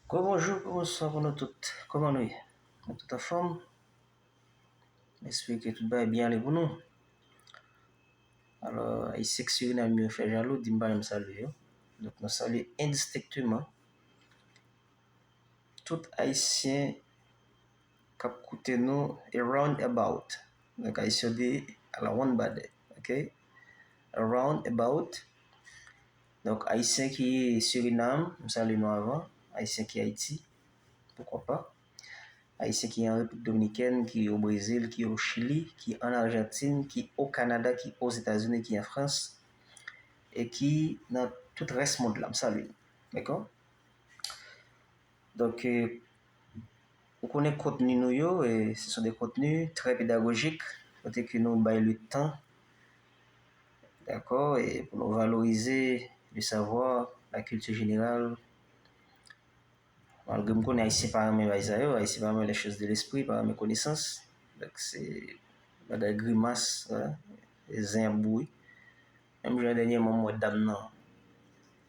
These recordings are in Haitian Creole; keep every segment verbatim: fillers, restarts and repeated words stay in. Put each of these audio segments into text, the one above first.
Gwo bonjou, gwo bonswa pou nou tout. Kòman nou ye? Nou tout anfòm? M espere ke tout bagay byen ale pou nou. Alò, Ayisyen k Sirinam yo fè jalou, di m pa janm salye yo. Donk, nou salye endistenkteman tout Ayisyen k ap koute nou around about. Donk, Ayisyen yo di around bade, ok? Around about. Donk, Ayisyen ki Sirinam, m salye nou avan. Ayisyen ki Ayiti, poukwa pa. Ayisyen ki an Repiblik Dominikèn, ki o Brezil, ki o Chili, ki an Ajantin, ki o Kanada, ki Ozetazini, ki an Frans, e ki nan tout rès mond la. M salye nou. Dakò? Donk, euh, ou konnen kontni nou yo, e ce sont des contenus très pédagogiques, kote ke nou bay le tan, dakò, e pou nou valorize le savoir, la culture générale. Malgre m konnen Ayisyen pa renmen bagay sa yo, Ayisyen pa renmen les choses de l'esprit, pa renmen konesans. Donk, se bagay grimas, wè, e zen ap boure. Menm jan dènyèman m wè dam nan,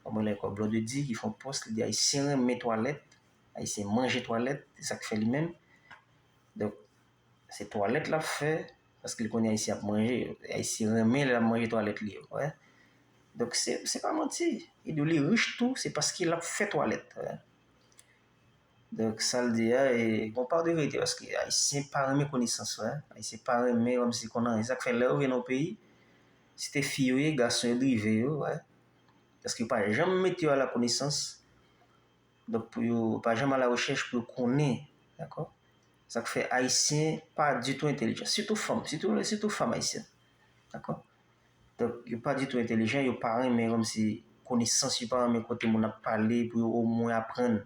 kòman l ankò, Blondedy, ki fè yon pòs, li di Ayisyen renmen twalèt, Ayisyen manje twalèt, se sa k fè li menm. Donk, se twalèt l ap fè, paske li konnen Ayisyen ap manje, Ayisyen renmen lè l ap manje twalèt li yo, wè. Donk, se, se pa manti. E di w li rich tou, se paske l ap fè twalèt, wè. Donk, sa l di a, e, gon pa de verite, paske Ayisyen pa renmen konesans, wè. Ayisyen pa renmen kòmsi konn anyen. Sa k fè lè yo vin nan yon peyi, si te fi yo ye, gason yo drive yo, wè. Paske yo pa janm mete yo a la konesans. Donk, pou yo pa janm a la rechèch pou yo konnen, dakò? Sa k fè Ayisyen pa ditou entèlijan. Sitou fanm, sitou, sitou fanm ayisyèn. Dakò? Donk, yo pa ditou entèlijan, yo pa renmen kòmsi konesans, yo pa renmen kote moun ap pale pou yo omwen aprann.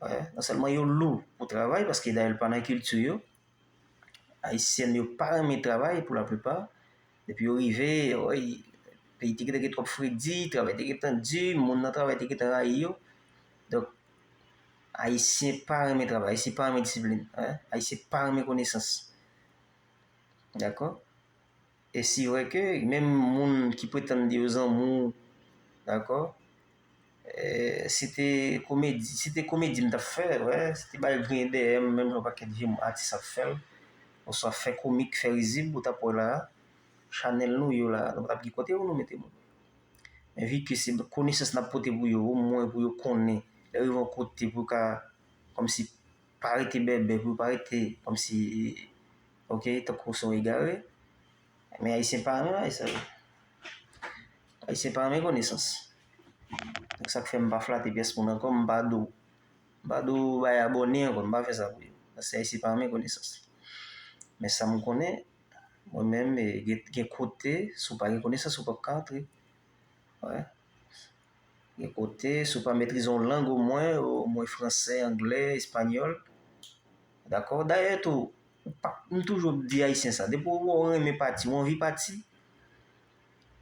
Wè, non sèlman yo lou pou travay, paske dayè l pa nan kilti yo. Ayisyèn yo pa renmen travay pou laplipa. Depi yo rive, woy, peyi te gentan gen twòp fredi, travay te gentan di, moun nan travay te gentan rayi yo. Donk, Ayisyen pa renmen travay, Ayisyen pa renmen disiplin, wè. Ayisyen pa renmen konesans. Dakò? E si vre ke menm moun ki pretann di yo zanmi w, dakò? Eh, se te komedi, se te komedi m t ap fè, wè, se te bay griyen dèyè m, menm jan yon pakèt vye atis ap fè l, oswa fè komik, fè rizib, ou t ap wè la, chanèl nou yo la, nou pa t ap gen kote pou nou mete moun. Men vi ke se konesans n ap pote pou yo, omwen pou yo konnen, lè yo rive yon kote pou yo ka, kòmsi, pa rete bèbè, pou yo pa rete, kòmsi, ok, tankou se yon egare. Men Ayisyen pa renmen bagay sa yo. Ayisyen pa renmen konesans. Donk, sa k fè m pa flate pyès moun ankò, m pa di w, m pa di w bay abòne ankò, m pa fè sa pou yo. Paske Ayisyen pa renmen konesans. Men sa m konnen, mwen menm, e, gen, gen kote, si w pa gen konesans, ou p ap ka antre. Wè. Gen kote, si w pa metrize yon lang omwen, omwen fransè, anglè, espanyòl. Dakò? Dayè tou, ou pa, m toujou di Ayisyen sa, depi w wè w renmen pati, w anvi pati,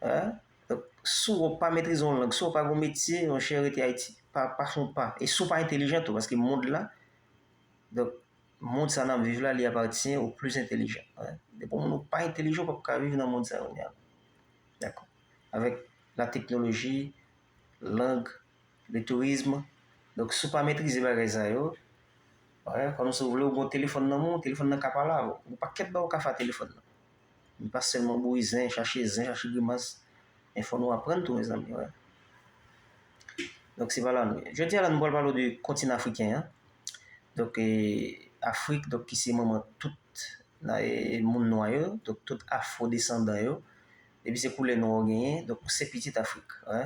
en, donk, si w pa metrize yon lang, si w pa gen yon metye, monchè, rete Ayiti. Pa, pa fè yon pa. E si w pa entèlijan tou, paske mond la, donk, mond sa n ap viv la, li apatyen o plis entèlijan. Wè. Depi yon moun ou pa entèlijan, ou p ap ka viv nan mond sa yo, kounye a. Dakò. Avèk la teknoloji, lang, le tourisme. Donk, si w pa metrize bagay sa yo, wè, kòm si w vle w gen yon telefòn nan men w, telefòn nan ka pale avè w. Yon pakèt bagay ou ka fè a telefòn nan. Men pa sèlman boure zen, chache zen, chache grimas. Men fò nou aprann tou, mezanmi, wè. Donk, se pa la nou ye. Jodi a la, nou pral pale de kontinan afriken an. Donk, e, Afrik, donk, ki se manman tout na, e, moun nwa yo, donk, tout afwodesandan yo. Depi se koulè nwa w genyen, donk, ou se pitit Afrik, wè.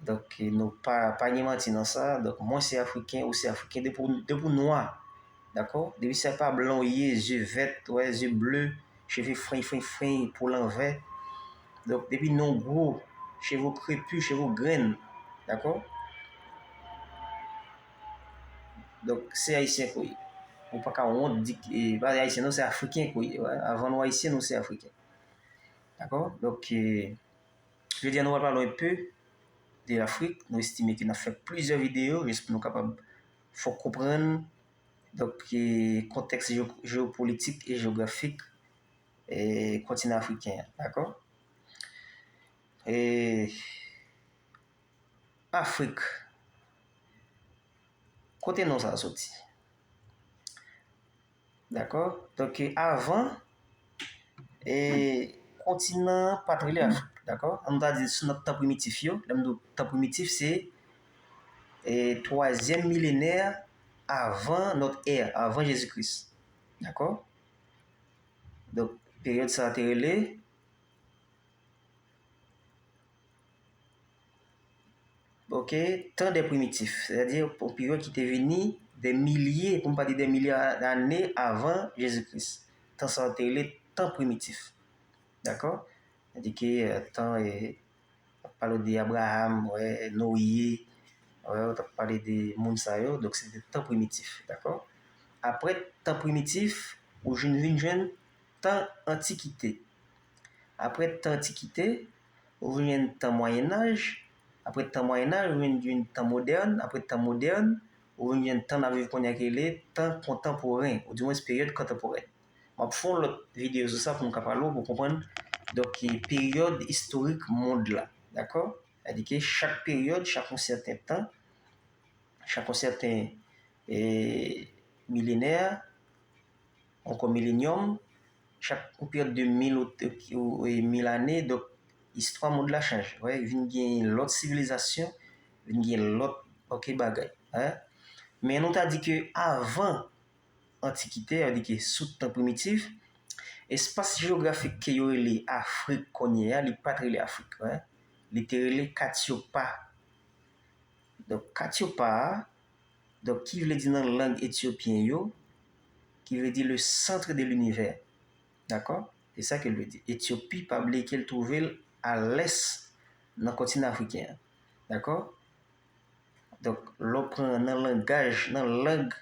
Donk, nou pa, pa gen manti nan sa. Donk, mwen se Afriken, ou se Afriken, depi w, depi w nwa, dakò? Depi se pa blan w ye, zye vèt, wè, zye ble, cheve frenk, frenk, frenk, po lanvè. Donk, depi non w gwo, cheve w krepi, cheve w grenn, dakò? Donk, se Ayisyen ke w ye. Ou pa ka wont di, e, pa Ayisyen, non, se Afriken ke w ye, wè. Avan nou Ayisyen, nou se Afriken. Dakò? Donk, e, Jodi a, nou pral pale yon pe de Lafrik. Nou estime ke n ap fè plizyè videyo jis pou nou kapab fè w konprann, donk, e, kontèks jeyo-, jeyopolitik e jeyografik, e, kontinan afriken an, dakò? E, Afrik, Kote non sa a soti? Dakò? Donk, avan, e, kontinan an pa t rele Afrik, dakò? An nou ta di sou nan tan primitif yo, lè m di w tan primitif, se, e, twazyèm milenè avan notre ère, avan Jezi Kris. Dakò? Donk, peryòd sa a te rele, ok, tan dè primitif, sètadi yon peryòd ki te vini dè milye, pou m pa di dè milye a-, ane avan Jezi Kris. Tan sa a te rele tan primitif. Dakò? Sètadi ke, e, tan, e, w ap pale w de Abraham, wè, Noye, wè, w t ap pale de moun sa yo, donk se te tan primitif, dakò? Apre tan primitif, ou vin, vin jwenn tan antikite. Apre tan antikite, ou vin jwenn tan mwayennaj. Apre tan mwayennaj, ou vin jwenn tan modèn. Apre tan modèn, ou vin jwenn tan n ap viv kounye a ki rele tan kontanporen, oudimwens peryòd kontanporèn. M ap fè yon lòt videyo sou sa pou m ka pale w, pou w konprann, donk, peryòd istorik mond la, dakò? Sètadi ke chak peryòd, chak yon sèten tan, chak yon sèten, e, milenè, ankò milenyòm, chak yon peryòd de mil ou, ou, e, mil ane, donk, istwa mond la chanje. Wè, vin gen lòt sivilizasyon, vin gen lòt, ok, bagay, en. Men nou ta di ke avan Antikite, sa vle di ke sou tan primitif, espas jewografik ke yo rele Afrik kounye a, li pa t rele Afrik, en. Li te rele Katyopa. Donk, Katyopa a, donk, ki vle di nan lang etyopyen yo, ki vle di le centre de l'univers. Dakò? Se sa ke l vle di. Etyopi, pa bliye ke l twouve l a lès nan kontinan afriken an. Dakò? Donk, lè w pran nan langaj, nan lang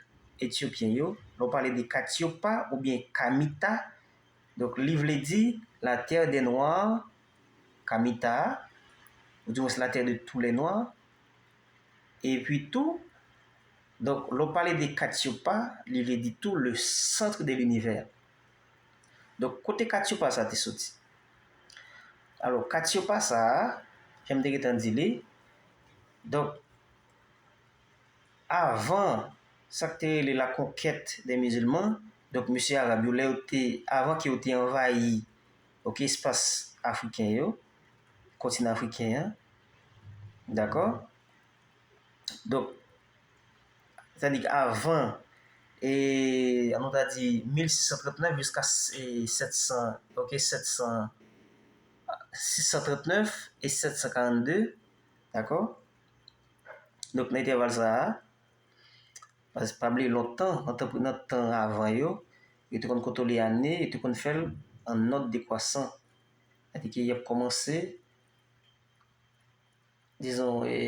etyopyen yo, lè w pale de Katyopa oubyen Kamita, donk, li vle di la terre des Noirs, Kamita, ou dimwens la terre de tous les Noirs. Epi tou, donk, lè w pale de Katyopa, li vle di tou le centre de l'univers. Donk, kote Katyopa sa te soti? Alò, Katyopa sa a, jan m te gentan di li, donk, avan sa k te rele la conquête des musulmans, donk, mesye arab yo, lè yo te, avan ke yo te anvayi, ok, espas afriken yo, kontinan afriken an, dakò? Donk, sètadi avan, e, an nou ta di mil sis san trant nèf jiska, e, sèt san, ok, sèt san, sis san trant nèf e sèt san karannde, dakò? Donk, nan entèval sa a, paske pa bliye lontan, nan tan, nan tan avan yo, yo te konn kontwole ane, yo te konn fè l an òd dekwasan. Sètadi ke y ap kòmanse, dizon, e,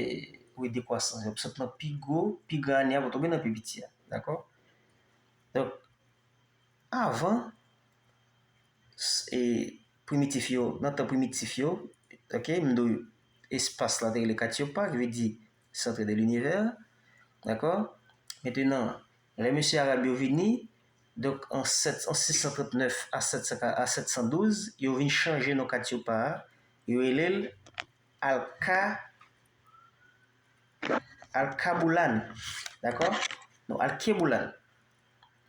wi, dekwasan. Y ap sot nan pi gwo, pi gran ane a pou tonbe nan pi piti a. Dakò? Donk, avan, s-, e, primitif yo, nan tan primitif yo, ok, m di w espas la te rele Katyopa, ki vle di centre de l'univers, dakò? Mentenan, lè mesye arab yo vini, donk, an sèt, an sis san trant nèf a sèt san, a sèt san douz, yo vin chanje non Katyopa a, yo rele l Alka, Alkaboulan, dakò? Non, Alkeboulan.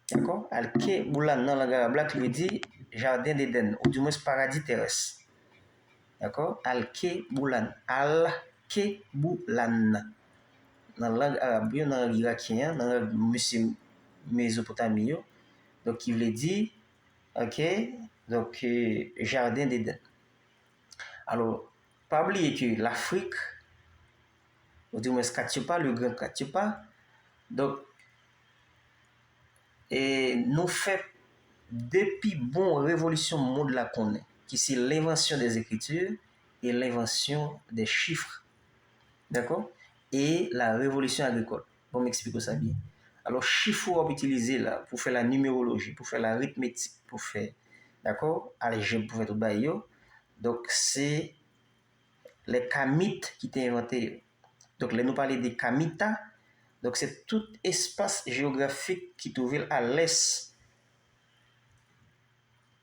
Dakò? Alkeboulan nan lang arab la ki vle di jaden Edenn, oudimwens paradi terès. Dakò? Alkeboulan. Alkeboulan. Nan lang arab yo, nan lang irakyen an, nan lang mesye Mezopotami yo. Donk, ki vle di, ok, donk, e, jaden Edenn. Alò, pa bliye ke Lafrik, oudimwens Katyopa, le grand Katyopa, donk, e nou fè de pi bon revolisyon mond la konnen, ki se l'invention des écritures et l'invention des chiffres. Dakò? E la révolution agricole. Bon, m eksplike w sa byen. Alò, chif ou w ap itilize la pou fè la nimeroloji, pou fè laritmetik, pou fè, dakò, aljèb, pou fè tout bagay yo. Donk, se lè Kamit ki te envante yo. Donk, lè nou pale de Kamita, donk, se tout espas jewografik ki twouve l a lès.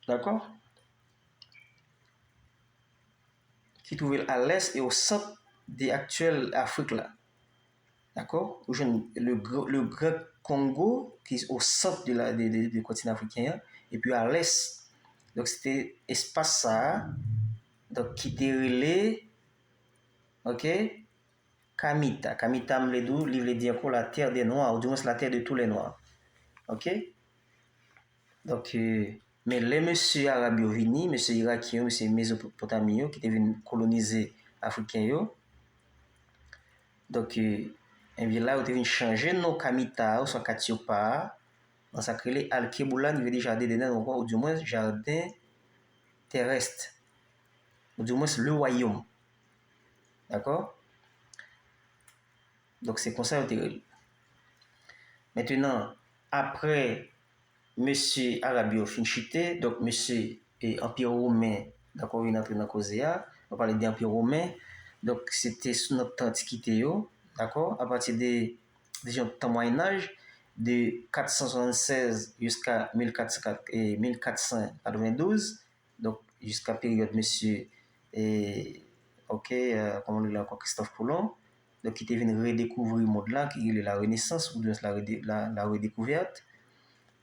Dakò? Ki twouve l a lès e o sant de aktyèl Afrik la. Dakò? Ou jwenn le, gr- le Grand Congo ki o sant de, la, de, de, de kontinan afriken an, epi a lès. Donk, se te espas sa a, donk, ki te rele, ok, Kamita. Kamita, m vle di w, li vle di ankò la terre des Noirs, ou du moins la terre de tous les Noirs. Ok? Donk, euh, men lè mesye Arab yo vini, mesye Irakyen yo, mesye Mezopotami yo, ki te vin kolonize Afriken yo, donk, euh, ebyen la, yo te vin chanje non Kamita a, oswa Katiopa a, nan sa k rele Alkeboulan, ki vle di jaden de Dèn, ou du moins jaden terès, ou du moins le wayòm. Dakò? Donk, se konsa yo te rele. Mentenan, apre mesye Arab yo fin chite, donk, mesye e, Anpi Women, dakò, vin antre nan koze a. Nou pale de Anpi Women. Donk, se te sou nan tan antikite yo, dakò, apati de, de yon tan Mwayennaj, de kat san swasannsèz jiska mil kat san, e, mil kat san katrevendouz, donk, jiska peryòd mesye, e, ok, e, kòman nou rele ankò, Christophe Colomb, donk, ki te vin redekouvri mond la, ki rele la Renaissance, ou bien la, rede- la, la redécouverte,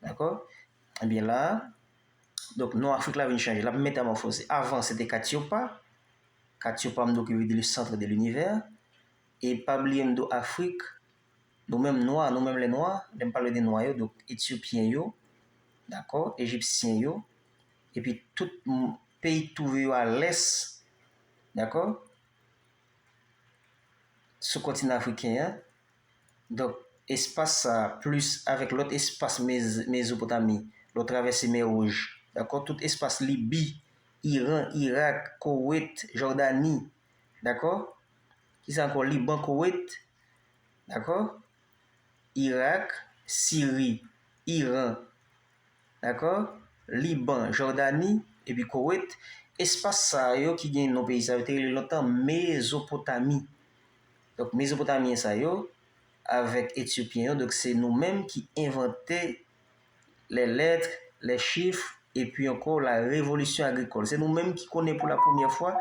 dakò? Ebyen la, donk, non Afrik la vin chanje, l ap metamòfoze. Avan, se te Katiopa. Katiopa, m di w ki vle di le centre de l'univers. E pa bliye m di w Afrik, nou menm nwa, nou menm lè nwa, lè m pale de nwa yo, donk, Etyopyen yo, dakò, Ejipsyen yo, epi tout m- peyi k twouve yo a lès, dakò, sou kontinan afriken an. Donk, espas sa a, plis avèk lòt espas Mez- Mezopotami, lè w travèse Mè Wouj, dakò, tout espas Libi, Iran, Irak, Kowet, Jòdani, dakò? Kisa ankò? Liban, Kowet, dakò? Irak, Siri, Iran, dakò? Liban, Jòdani, epi Kowet. Espas sa yo ki gen non peyi sa yo te rele lontan Mezopotami. Donk, Mezopotamyen sa yo, avèk Etyopyen yo, donk se nou menm ki envante lè lèt, lè chif, epi ankò la revolisyon agrikòl. Se nou menm ki konnen pou la premyè fwa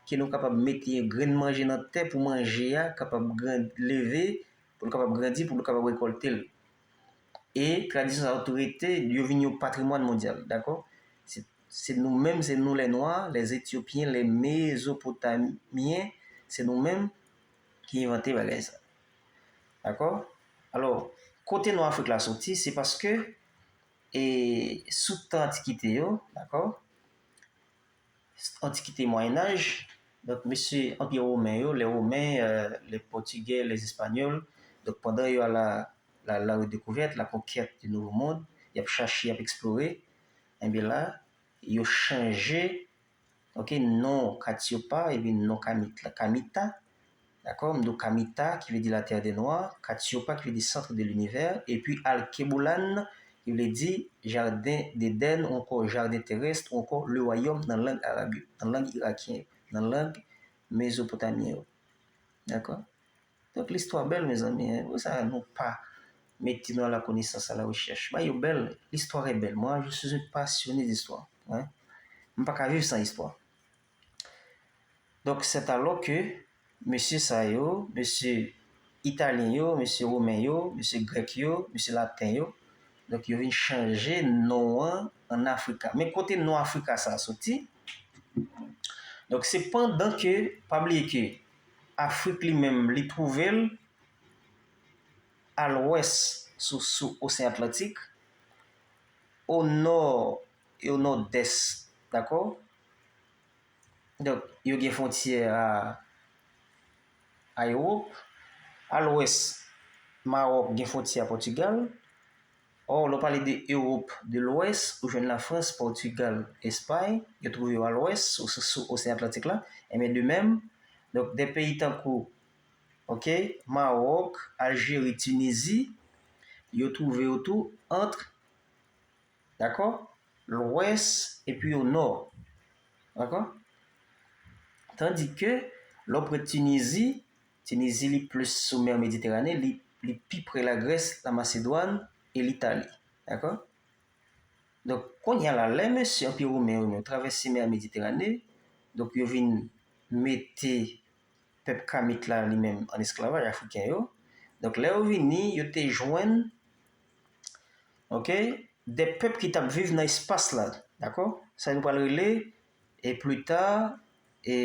ke nou kapab mete yon grenn manje nan tè pou manje a kapab gran- leve, pou l kapab grandi, pou nou kapab rekòlte l. E tradisyon sa yo tou rete, yo vin yon patrimwàn mondyal, dakò? Se, se nou menm, se nou lè nwa, les Éthiopiens, les Mésopotamiens, se nou menm ki envante bagay sa. Dakò? Alò, kote non Afrik la soti, se paske, e, sou tan antikite yo, dakò? Antikite, Mwayenaj, donk, mesye Anpi Women yo, les Romains, euh, les Portugais, les Espagnols, donk, pandan yo a la, la, la redécouverte, la conquête du Nouveau Monde, y ap chache, y ap eksplore, enben la, yo chanje, ok, non Katiopa, epi non Kamit la, Kamita, dakò, m di w Kamita, ki vle di la terre des Noirs, Katiopa, ki vle di centre de l'univers, epi Alkeboulan, ki vle di jaden d'Eden, ou ankò jaden terès, ou ankò le wayòm nan lang arab yo, nan lang irakyen yo, nan lang mezopotamyen yo. Dakò? Donk, listwa bèl, mezanmi, hein. Pou sa, nou pa mete nou a la connaissance, à la recherche. Bagay yo bèl, l'histoire est belle. Moi, je suis un passionné d'histoire, hein. M pa ka viv san istwa. Donk, c'est alors que mesye sa yo, mesye italyen yo, mesye women yo, mesye grèk yo, mesye laten yo, donk, yo vin chanje non an an Afrika. Men kote non Afrika sa a soti? Donk, se pandan ke, pa bliye ke Afrik li menm, li twouve l a lwès sou, sou Oseyan Atlantik, o nò e o nòdès, dakò? Donk, yo gen fwontyè a, a Ewòp. A lwès, Mawòk gen fwontyè a Pòtigal. Ò, lè w pale de Ewòp de lwès, ou jwenn Lafrans, Pòtigal, Espay, yo twouve yo a lwès, sou, sou, sou Oseyan Atlantik la. Enben, de menm, donk, de peyi tankou, ok, Mawòk, Aljeri, Tinizi, yo twouve yo tou ant, dakò, lwès epi o nò. Dakò? Tandi ke lè w pran Tinizi, Tinizi li plis sou mè Mediterane, li, li pi pre Lagrès, Lamasedwàn e Litali. Dakò? Donk, kounye a la, lè mesye Anpi Women yo, yo travèse mè Mediterane, donk, yo vin mete pèp Kamit la, li menm, an esklavaj, Afriken yo. Donk, lè yo vini, yo te jwenn, ok, de pèp ki t ap viv nan espas la, dakò? Sa nou pral rele, e pli ta, e,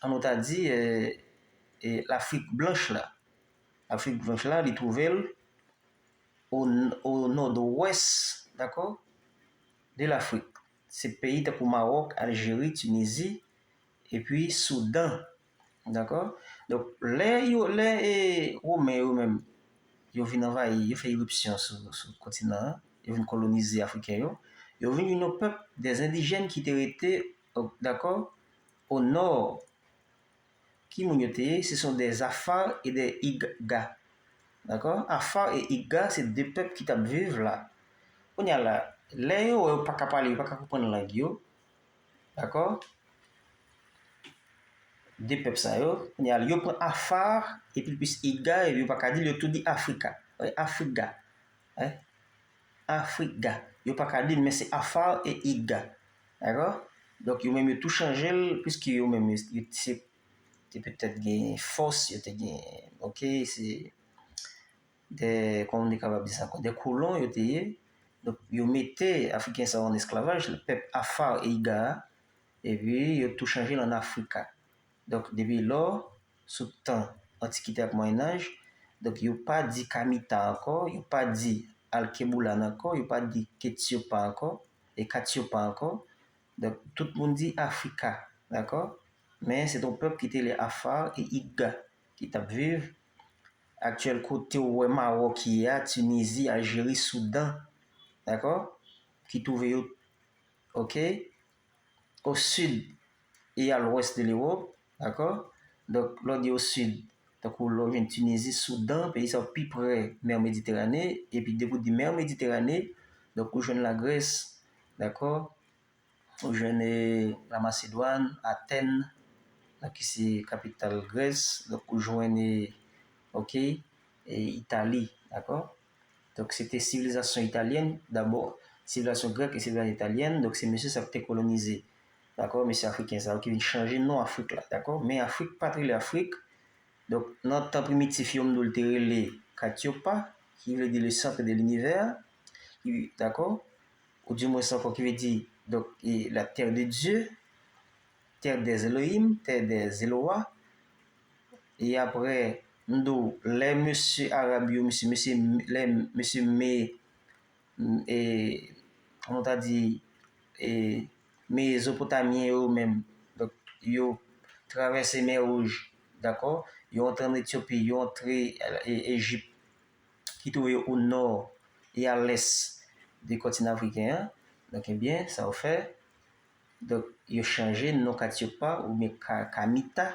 an nou ta di, e, e Lafrik blanch la. Lafrik blanch la, li twouve l o, o nòdwès, dakò, de Lafrik. Se peyi tankou Mawòk, Aljeri, Tinizi, epi Soudan, dakò? Donk, lè yo, lè, e, Women yo menm, yo vin anvayi, yo fè iripsyon sou, sou kontinan an, yo vin kolonize Afriken yo, yo vin vin yon pèp, dè endijèn ki te rete, o, dakò, o nò. Ki moun yo te ye? Ce sont des Afar et des Igga. Dakò? Afar e Igga, se de pèp ki t ap viv la. Kounye a la, lè yo wè yo pa ka pale, yo pa ka konprann lang yo. Dakò? De pèp sa yo. Kounye a, yo pran Afar, epi plis Igga, epi yo pa ka di l, yo tou di Afrika. Wi, Afriga. Wi. Afriga. Yo pa ka di l, men se Afar e Igga. Dakò? Donk, yo menm yo tou chanje l, piske yo menm, yo, yo, se te petèt gen fòs, yo te gen, ok, se de, kòman nou te kapab di sa ankò, de kolon yo te ye. Donk, yo mete Afriken sa yo an esklavaj, pèp Afar e Igga a, epi yo tou chanje l an Afrika. Donk, depi lò, sou tan Antikite ak Mwayennaj, donk, yo pa di Kamita ankò, yo pa di Alkebulan ankò, yo pa di Ketiopa ankò, e Katiopa ankò. Donk, tout moun di Afrika, dakò? Men se t yon pèp ki te rele Afar e Igga ki t ap viv aktyèl kote w wè Mawòk ye a, Tinizi, Aljeri, Soudan, dakò? Ki twouve yo, ok, o sid e a lwès de Lewòp, dakò? Donk, lè w di o sid, tankou lè w jwenn Tinizi, Soudan, peyi sa yo pi pre mè Mediterane, epi depi w di mè Mediterane, donk ou jwenn Lagrès, dakò? Ou jwenn, e, Lamasedwàn, Atèn, donk ki se kapital Grès, donk ou jwenn, e, ok, e, Itali, dakò? Donk se te sivilizasyon italyèn dabò, sivilizasyon grèk e sivilizasyon italyèn, donk se mesye sa yo ki te kolonize, dakò? Mesye afriken sa yo ki vin chanje non Afrik la, dakò? Men Afrik pa t rele Afrik. Donk, nan tan primitif yo, m di w, l te rele Katiopa, ki vle di le centre de l'univers, ki, dakò? Ou dimwens ankò, ki vle di, donk, e, la terre de Dieu, terre des Elohim, terre des Eloa. E apre, m di w, lè mesye arab yo, mesye, mesye, lè mesye Me, e, kòman ta di, e, Mezopotamyen yo menm, donk, yo travèse Mè Wouj, dakò? Yo antre ann Etyopi, yo antre, e, Ejip, ki twouve yo o nò e a lès de kontinan afriken an. Donk, ebyen, sa yo fè, donk, yo chanje non Katiopa oubyen Ka-, Kamita,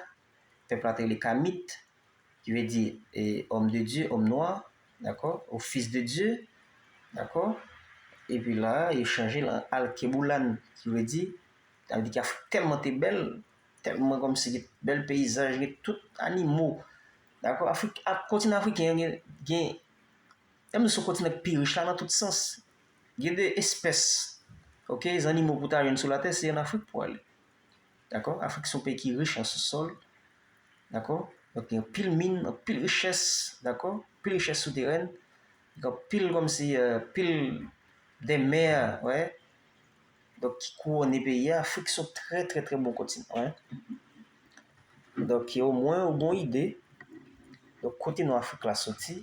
pèp la te rele Kamit, ki vle di, e, homme de Dieu, homme noir, dakò, ou fils de Dieu, dakò? Epi la, yo chanje l an Alkebulan, ki vle di, sa vle di ki Afrik tèlman te bèl, tèlman kòmsi gen bèl peyizaj, gen tout animo, dakò? Afrik, a, kontinan afriken an gen, gen, menm si se yon kontinan ki pi rich la nan tout sans. Gen de espès, ok, zannimo pou w ta jwenn sou latè, se ann Afrik pou w ale. Dakò? Afrik se yon peyi ki rich an sousòl. Dakò? Donk, gen anpil min, anpil richès, dakò? Anpil richès souterèn. Gen anpil kòmsi, e, pil de mè, wè. Donk, ki kouwone peyi a. Afrik se yon trè, trè, trè bon kontinan, wè. Donk, omwen, ou gen yon ide. Donk, kote non Afrik la soti.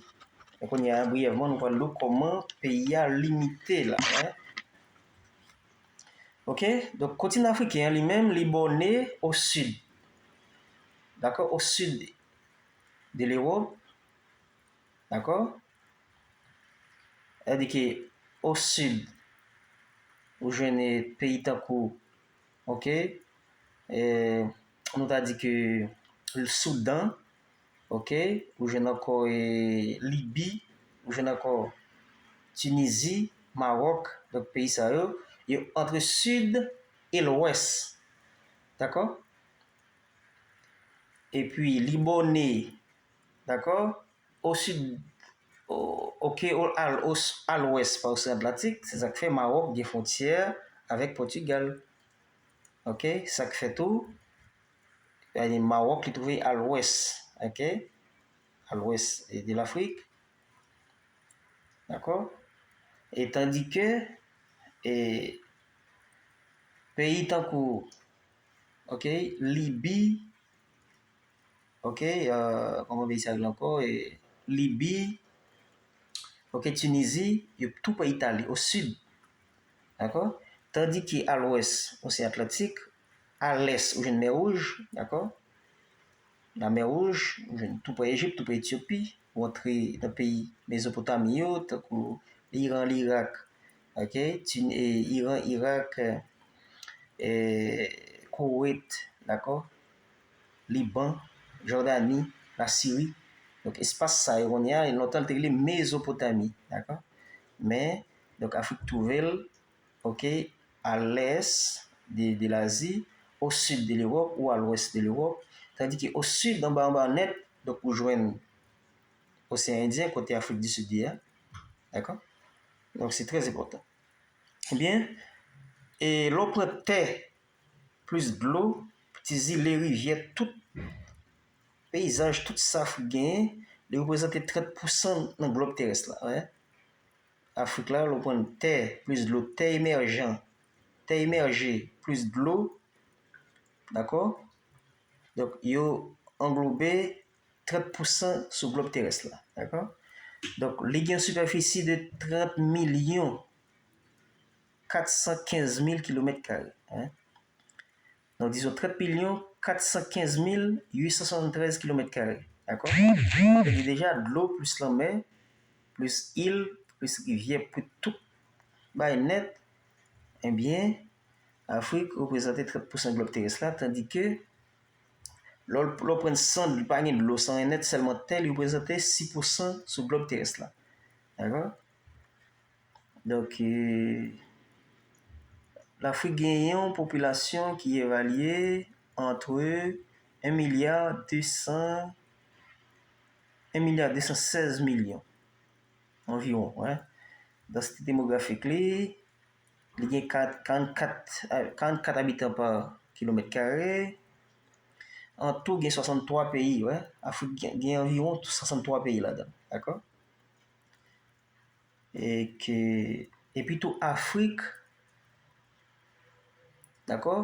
E kounye a, briyèvman, nou pral wè kòman peyi a limite la, wè. Ok, donk kontinan afriken an li menm, li bòne o sid. Dakò, o sid de Lewòp. Dakò? Sa vle di ke o sid, ou jwenn, e, peyi tankou, ok, e, nou ta di ke Soudan, ok, ou jwenn ankò, e, Libi, ou jwenn ankò Tinizi, Mawòk, donk peyi sa yo, yo antre sid e lwès. Dakò? Epi li bòne, dakò? O sid, o, ok, o, al, o, a lwès pa Oseyan Atlantik, se sa k fè Mawòk gen fwontyè avèk Pòtigal. Ok, sa k fè tou, Mawòk li twouve a lwès, ok, à l'ouest de l'Afrique. Dakò? E tandi ke e, peyi tankou, ok, Libi, ok, euh, kòman peyi sa rele ankò? E, Libi, ok, Tinizi, yo tou pre Itali, o sid. Dakò? Tandi ke a lwès, Oseyan Atlantik, a lès, ou jwenn Mè Wouj, dakò? Lamè Wouj, ou jwenn tou pre Ejip, tou pre Etyopi, ou antre nan peyi Mezopotami yo, tankou Iran, Lirak, ok? Tin-, e, Iran, Irak, e, Kowet, dakò? Liban, Jòdani, Lasiri. Donk, espas sa yo kounye a, lontan li te rele Mezopotami, dakò? Men, donk, Afrik twouve l, ok, a lès de, de Lazi, o sid de Lewòp ou a lwès de Lewòp, tandi ke o sid, anba, anba nèt, donk, ou jwenn Oseyan Endyen, kote Afrik di Sid ye a, dakò? Donk, se trè enpòtan. Ebyen, e lè w pran tè plis dlo, ti zile, rivyè, tout peyizaj, tout sa Afrik genyen, li reprezante trant pousan nan glòb terès la, wi. Afrik la, lè w pran tè plis dlo, tè emèjan, tè emèje plis dlo, dakò? Donk, yo anglobe trant pousan sou glòb terès la, dakò? Donk, li gen yon sipèfisi de trant milyon kat san kenz mil kilomèt kare, en. Donk, dizon trant milyon kat san kenz mil uit san swasanntrèz kilomèt kare, dakò? Donk, li deja dlo plis lanmè, plis il, plis rivyè, plis tout bagay nèt, ebyen, Afrik reprezante trant pousan glòb terès la, tandi ke lè w, lè w pran san, pa gen dlo, san anyen nèt, sèlman tè, li reprezante sis pousan sou glòb terès la. Dakò? Donk, e, Lafrik gen yon popilasyon ki evalye antre en milya de san, en milya de san sèz milyon anviwon, wi. Dansite demografik li, li gen kat, karannkat, karannkat abitan pa kilomèt kare. An tou, gen swasanntwa peyi, wi. Afrik gen, gen anviwon swasanntwa peyi ladan l, dakò? E ke, epi tou Afrik, dakò?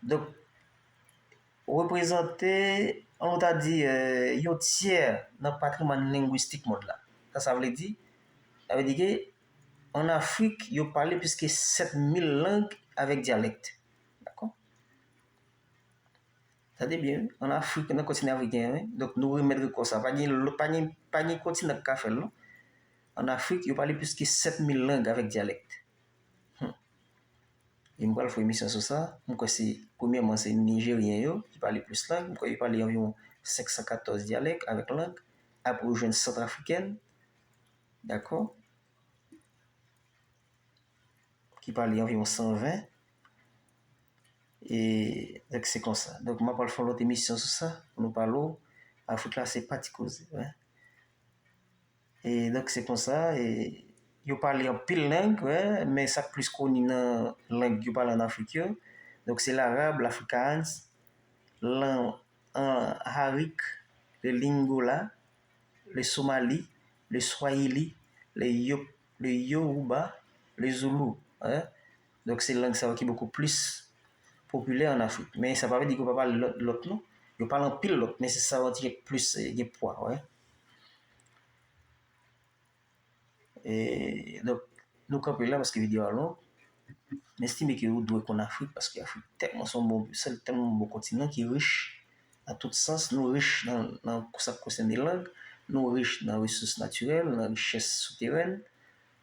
Donk, reprezante, an nou ta di, e, yon tyè nan patrimwàn lengwistik mond la. Sa sa vle di? Sa vle di ke ann Afrik, yo pale plis ke sèt mil lang avèk dyalèk. Dakò? Tande byen, wi. Ann Afrik, nan kontinan afriken an, wi. Donk, nou remèt rekò sa. Pa gen lòt, pa gen, pa gen kontinan ki ka fè l, non. Ann Afrik, yo pale plis ke sèt mil lang avèk dyalèk. Hmm. E m pral fè emisyon sou sa. M kwè se, premyèman, se Nijeryen yo ki pale plis lang. M kwè yo pale anviwon senk san katòz dyalèk avèk lang. Apre, ou jwenn Santrafriken. Dakò? Ki pale anviwon san ven. E, donk, se konsa. Donk, m ap pral fè yon lòt emisyon sou sa, pou nou pale w. Afrik la, se pa ti koze, wi. E, donk, se konsa, e, yo pale anpil lang, wi, men sa k plis koni nan lang yo pale ann Afrik yo. Donk, se larab, lafrikaans, lan, an, harik, le lingola, le somali, le swahili, le yo-, le yoruba, le zulu, en. Donk, se lang sa yo ki bokou plis popilè ann Afrik. Men sa pa vle di ke yo pa pale lòt, lòt non. Yo pale anpil lòt, men se sa yo ti kèk plis, eh, gen pwa, wi. E, donk, nou kanpe la paske videyo a long. M estime ke ou dwe konn Afrik paske Afrik tèlman se yon bon, se tèlman yon bon kontinan ki rich nan tout sans. Nou rich nan, nan sa k konsène lang, nou rich nan resous natirèl, nan richès souterèn,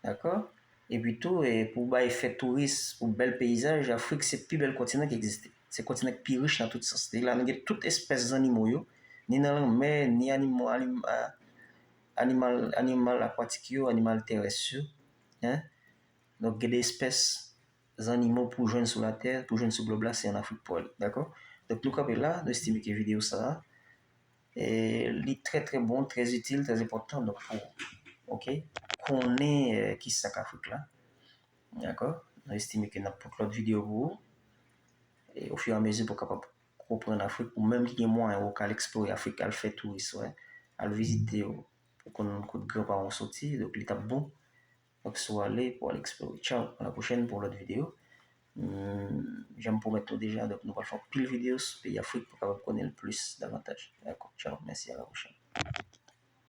dakò? Epi tou, e, pou bay fè touris, pou bèl peyizaj, Afrik se pi bèl kontinan ki egziste. Se kontinan ki pi rich nan tout sans. Se la nou gen tout espès zannimo yo, ni nan lanmè, ni animo, anim-, a, animal, animal akwatik yo, animal terès yo, en. Donk, gen de espès zannimo pou jwenn sou latè, pou jwenn sou glòb la, se ann Afrik pou al ye, dakò? Donk, nou kanpe la, nou estime ke videyo sa a, eh, li trè, trè bon, trè itil, trè enpòtan, donk, pou, oke, konnen, eh, kisa k Afrik la, dakò? Nou estime ke n ap pote lòt videyo pou ou, e ofiramezi pou w kapab konprann Afrik, ou menm ki gen mwayen ou ka al eksplore Afrik, al fè touris, wè. al vizite yo pou konn kote granparan w soti, donk li t ap bon. Donk si w ale, pou al eksplore. Tchaw, a la pwochèn pou yon lòt videyo. Hmm, jan m pwomèt nou deja, donk nou pral fè anpil videyo sou peyi Afrik pou kapab konnen l plis davantaj. Dakò, tchaw, mèsi, a la pwochèn.